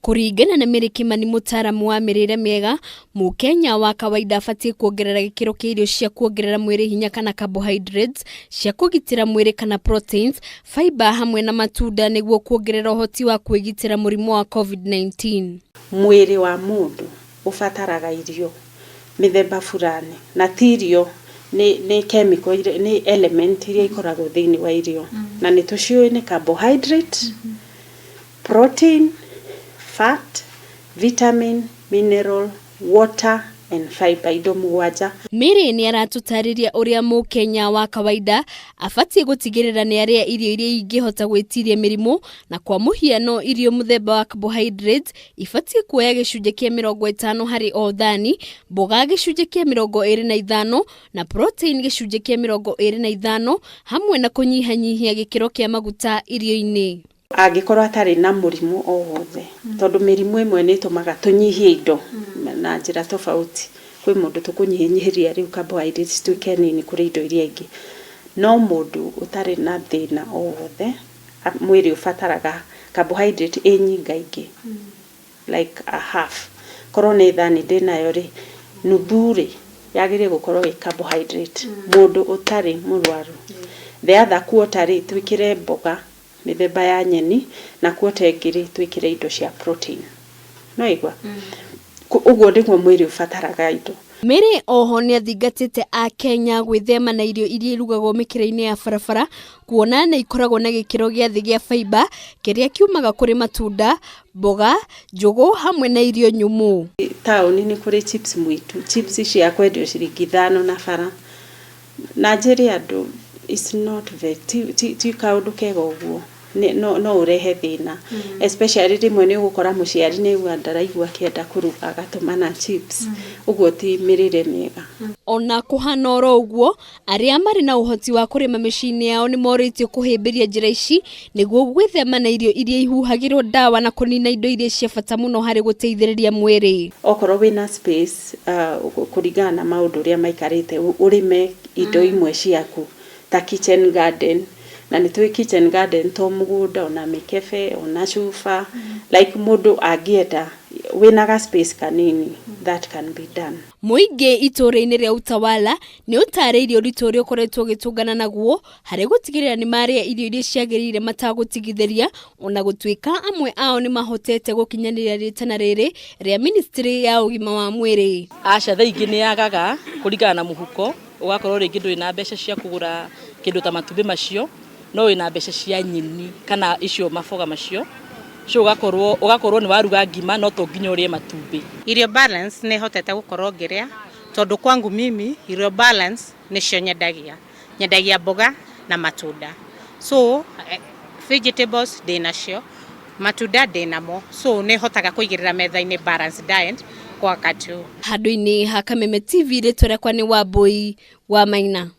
Kũringana na Mary Kimani mũtaaramu wa mĩrĩre mĩega, mũkenya wa kawaida abatiĩ kuongerera gĩkĩro kĩa irio cia kuongerera mwĩrĩ hinya kana carbohydrates, cia kũgitĩra mwĩrĩ kana proteins, fiber hamwe na matunda nĩguo kuongerera ũhoti wa kwĩgitĩra mũrimũ wa COVID-19. Mwĩrĩ wa mũndũ ũbataraga irio mĩthemba fulani na ti irio nĩ nĩ chemical nĩ element iria ikoragwo thĩinĩ wa irio na nĩ tũciũĩ nĩ carbohydrate, protein, fat, vitamin, mineral, water and fiber, indo mũgwanja. Mary nĩ aratũtarĩria ũrĩa mũkenya wa kawaida abatiĩ gũtigĩrĩra nĩ arĩa irio iria ingĩhota gwĩtiria mĩrimũ na kwa mũhiano irio mũthemba wa carbohydrates ibatiĩ kuoya gĩcunjĩ kĩa 50 harĩ o thani, mboga gĩcunjĩ kĩa 25 na protein gĩcunjĩ kĩa 25 hamwe na kũnyihanyihia gĩkĩro kĩa maguta irio-inĩ. Angĩkorwo atarĩ na mũrimũ o wothe, tondũ mĩrimũ ĩmwe nĩ ĩtũmaga tũnyihie indo na njĩra tofauti. Kwĩ mũndũ tũkũnyihanyihĩria rĩu carbohydrates cituĩke nini kũrĩ indo iria ingĩ, no mũndũ ũtarĩ na thĩna o wothe, mwĩrĩ ũbataraga carbohydrate ĩ nyingaingĩ, like a half. Korwo nĩ thani ndĩnayo rĩ, nuthu rĩ yagĩrĩire gũkorwo ĩ carbohydrate mũndũ ũtarĩ mũrwaru. The other quarter rĩ, twĩkĩre mboga mĩthemba ya nyeni, na quarter ĩngĩ rĩ, twĩkĩre indo cia protein. No igua ũguo nĩguo mwĩrĩ ũbataraga indo. Mary oho nĩ athingatĩte akenya gwĩthema na irio iria irugagwo mĩkĩra-inĩ ya barabara kuona nĩ ikoragwo na gĩkĩro gĩa thĩ gĩa fiber kĩrĩa kiumaga kũrĩ matunda, mboga, njũgũ hamwe na irio nyũmũ. Taũni nĩ kũrĩ chips mũitu, chips cia kwendio ciringi 5 na bara, na njĩre andũ it's not very, ti kaũndũ kega ũguo. No ũrehe thĩna, especially rĩmwe nĩ ũgũkora mũciari nĩ aigua ndaraigua akĩenda kũruga agatũmana chips. Ũguo ti mĩrĩre mĩega. Ona kũhana oro ũguo, arĩa marĩ na ũhoti wa kũrĩma mĩciĩ-inĩ yao nĩ morĩtio kũhĩmbĩria njĩra ici nĩguo gwĩthema na irio iria ihuhagĩrwo ndawa na kũnina indo iria cia bata mũno harĩ gũteithĩrĩria mwĩrĩ. Okorwo wĩna space, kũringana na maũndũ ũrĩa maikarĩte, ũrĩme indo imwe ciaku ta kitchen garden, na nĩ tũĩ kitchen garden to mũgũnda, ona mĩkebe, ona cuba, like mũndũ angĩenda wĩna ga space kanini, that can be done. Mũingĩ itũũra-inĩ rĩa Utawala nĩ ũtarĩirie ũritũ ũrĩa ũkoretwo ũgĩtũngana naguo harĩ gũtigĩrĩra nĩ marĩa irio iria ciagĩrĩire matagũtigithĩria, ona gũtuĩka amwe ao nĩ mahotete gũkinyanĩria rĩtana rĩrĩ rĩa ministry ya ũgima wa mwĩrĩ. Aca, thaa ingĩ nĩ yagaga kũringana na mũhuko, ũgakorwo rĩngĩ ndũrĩ na mbeca cia kũgũra kĩndũ ta matumbĩ macio, no wĩna mbeca cia nyeni kana icio maboga macio, so ũgakorwo nĩ waruga ngima no to nginya ũrĩe matumbĩ. Irio balance nĩ hotete gũkorwo ngĩrĩa, tondũ kwangu mimi irio balance nĩcio nyendagia. Nyendagia mboga na matunda, so vegetables ndĩnacio, matunda ndĩnamo, so nĩ hotaga kũigĩrĩra metha-inĩ balance diet kwa wakati huu. Handũ-inĩ ha Kameme TV, rĩtwa rĩakwa nĩ Wambui wa Maina.